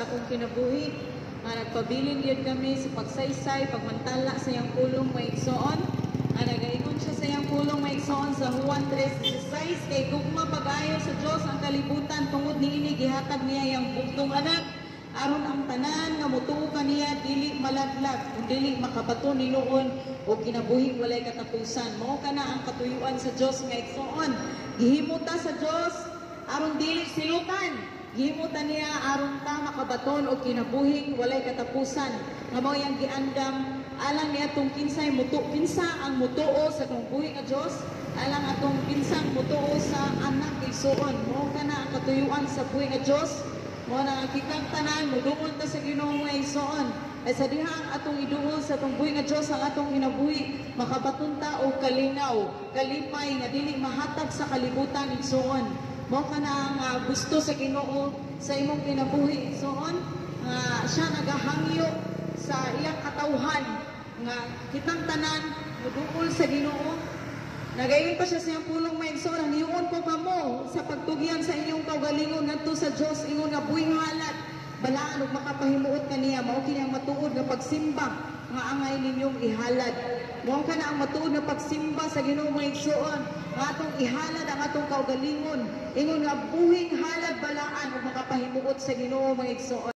sa akong kinabuhi nga nagpabilin gyud kami sa pagsaysay, pagmantala sa iyang pulong, mga igsoon. Nga nagaingon siya sa iyang pulong, mga igsoon, sa Juan 3:16, "Kay gugma pag-ayo sa Dios ang kalibutan, tungod niini gihatag niya iyang bugtong anak aron ang tanan nga motuo kaniya dili malaglag kun dili makabaton hinuon og kinabuhing walay katapusan." Mao kana ang katuyuan sa Dios, mga igsoon. Gihimo ta sa Dios aron dili silutan. Gihimo ta niya aron ta makabaton og kinabuhing walay katapusan nga mao iyang giandam alang niatong kinsay mutu kinsa ang mutuo sa atong buhi nga Dios, alang atong kinsang mutuo sa anak, igsuon. Mao kana ang katuyuan sa buhi nga Dios. Mao na ang kitang tanan muduol ta sa Ginoo, mga igsoon. Ay sa diha ang atong iduol sa atong buhi nga Dios ang atong kinabuhi, makabaton ta og kalingaw, kalipay nga dili mahatag sa kalibutan, igsuon. Mao kana ang gusto sa Ginoo sa imong kinabuhi, igsuon, nga siya nagahangyo sa iyang katawhan nga kitang tanan muduol sa Ginoo. Nagaingon pa siya sa iyang pulong, mga igsoon, "Hangyoon ko kamo sa pagtugyan sa inyong kaugalingon ngadto sa Dios ingon nga buhing halad, balaan ug makapahimuot kaniya. Mao kini ang matuod nga pagsimba nga angay ninyong ihalad." Mao kana ang matuod nga pagsimba sa Ginoo, mga igsoon, nga atong ihalad ang atong kaugalingon ingon nga buhing halad, balaan ug makapahimuot sa Ginoo, mga igsoon.